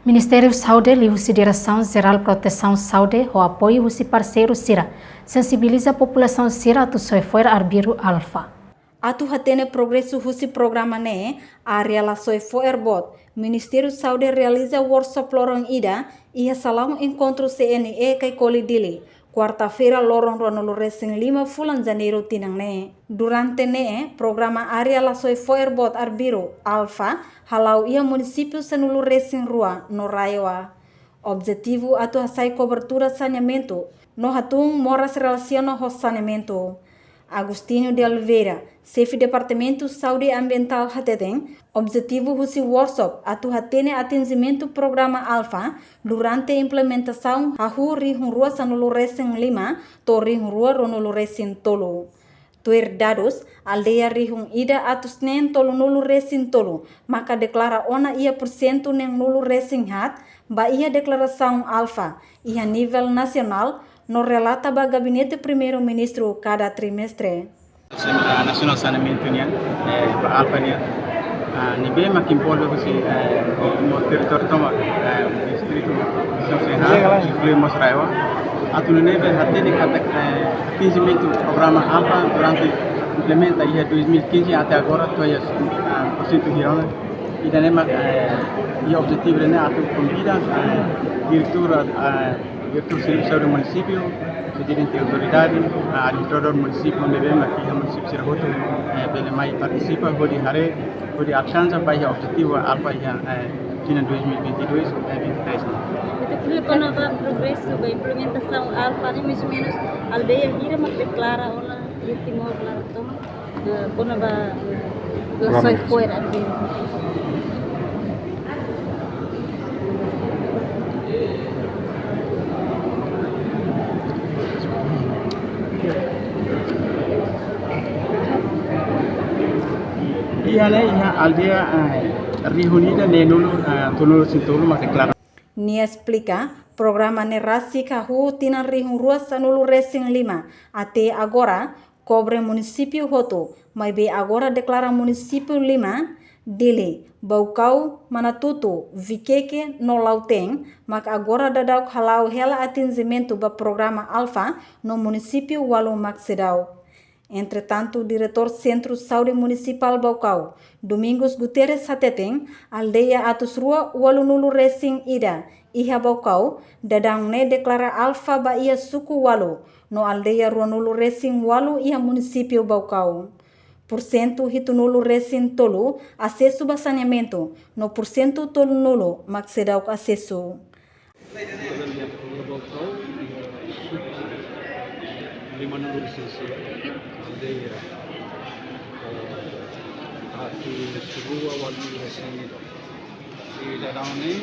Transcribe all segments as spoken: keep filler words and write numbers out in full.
Ministériu Saúde liuhusi Diresaun Jerál Protesaun Saúde ho apoiu husi parseiru sira sensibiliza populasaun sira atu soe fo'er arbiru alfa. Atu hatene progresu husi programa ne'e, área la soe fo'er boot, Ministériu Saúde realiza workshop loron ida iha salaun enkontru C N E Kaikoli Dili, kuarta-feira loron ruanulu-resin-lima fulan Janeiru tinan ne'e. Durante ne'e, programa área la soe fo'er boot arbiru alfa hala'o iha munisípiu sanulu-resin-rua no RAEOA. Objetivu atu hasai kobertura saneamentu no hatún moras relasiona ho saneamentu. Agostinho de Oliveira, xefe Departamentu Saúde Ambientál hateten, objetivu husi workshop atu hatene atinjimentu programa alfa durante implementasaun hahú rihun rua sanulu-resin-lima to'o rihun rua ruanulu-resin-tolu. Tuir dadus, aldeia rihun ida atus neen tolunulu-resin-tolu maka deklara ona iha pursentu neenulu-resin-haat ba iha deklarasaun alfa iha nivel nasionál, no relata ba Gabinete Primeiru-Ministru kada trimestre. Asembleia Nasionál Saneamentu nian, eh, ba alfa nian. Ah, ne'ebé mak envolve husi, eh, mós territóriu tomak, eh, distritu São Serra, inklui mós RAEOA. Atu nune'e bele hatene katak, eh, atinjimentu programa alfa durante implementa iha dois mil e quinze até agora, to'o iha, ah, pursentu hira ona. Ida-ne'e mak, eh, iha objetivu ne'e atu konvida, eh, diretór, eh, diretór servisu saúde munisípiu, prezidente autoridade, ah, administradór munisípiu, ne'ebé mak iha munisípiu sira hotu, eh, bele mai partisipa, hodi haree, hodi alkansa ba iha objetivu alfa iha, eh, tinan dois mil e vinte e dois, eh, vinte e três ne'e. Ita ko'alia kona-ba progresu ba implementasaun alfa ne'e, mais ou menus aldeia hira mak deklara ona iha Timor laran tomak, eh, kona-ba, eh, la soe fo'er arbiru. Iha ne'e, iha aldeia, eh, rihun ida neenulu, eh, tolunulu-resin-tolu mak deklara. Nia esplika, programa ne'e rasik hahú tinan rihun rua sanulu-resin-lima até agora, kobre munisípiu hotu, maibé agora deklara munisípiu lima, Dili, Baucau, Manatuto, Viqueque no Lautém, mak agora daudauk hala'o hela atinjimentu ba programa alfa no munisípiu ualu mak seidauk. Entretantu, Diretór Sentru Saúde Munisipál Baucau, Domingos Guterres hateten, aldeia atus rua ualunulu-resin-ida iha Baucau, daudaun ne'e deklara alfa ba iha suku ualu, no aldeia ruanulu-resin-ualu iha munisípiu Baucau. Pursentu hitunulu-resin-tolu asesu ba saneamentu, no pursentu tolunulu mak seidauk asesu. Iha Baucau, iha suku limanulu-resin-sia, aldeia, eh, atus rua ualunulu-resin-ida. I daudaun ne'e,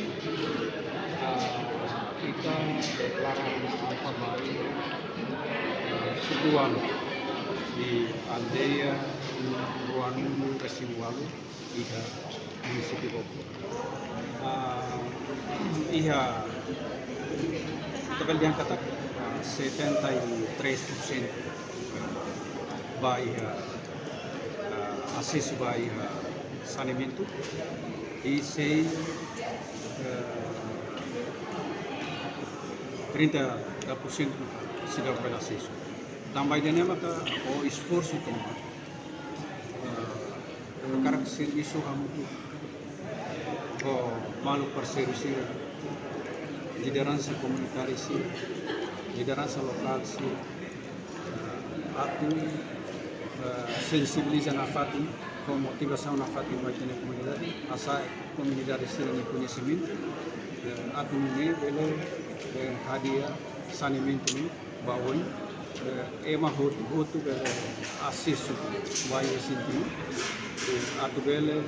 ah, ita deklara alfa ba, ah, suku ualu, iha aldeia ruanulu-resin-ualu iha munisípiu Baucau. Ah, iha, ita bele dehan katak, ah, setenta e três por cento ba iha, ah, asesu ba iha saneamentu, i sei, eh, trinta por cento seidauk bele asesu. Tanba ida-ne'e maka ho esforsu tomak, eh, hakarak servisu hamutuk ho maluk parseiru sira, lideransa komunitária sira, lideransa lokál sira, atu, eh, sensibiliza nafatin, ho motivasaun nafatin ba ita-nia komunidade, hasa'e komunidade sira-nia koñesimentu, eh, atu nune'e bele, eh, hadi'a saneamentu ne'e ba oin, eh, ema hotu, hotu bele asesu ba iha sentidu, eh, atu bele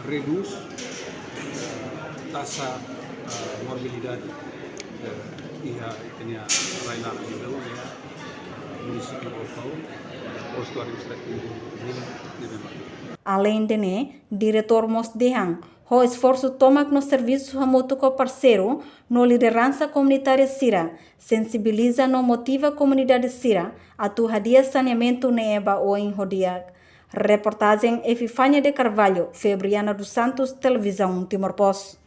redús, eh, taxa, eh, morbilidade, eh, iha ita-nia rai-laran, iha munisípiu Baucau, postu administrativu Dili ne'ebé mak. Aleinde ne'e, diretór mós dehan, ho esforsu tomak no servisu hamutuk ho parseiru no lideransa komunitária sira, sensibiliza no motiva komunidade sira atu hadi'a saneamentu ne'e ba oin ho di'ak. Reportajen Epifania de Carvalho, Febriana dos Santos, Televizaun Timor Post.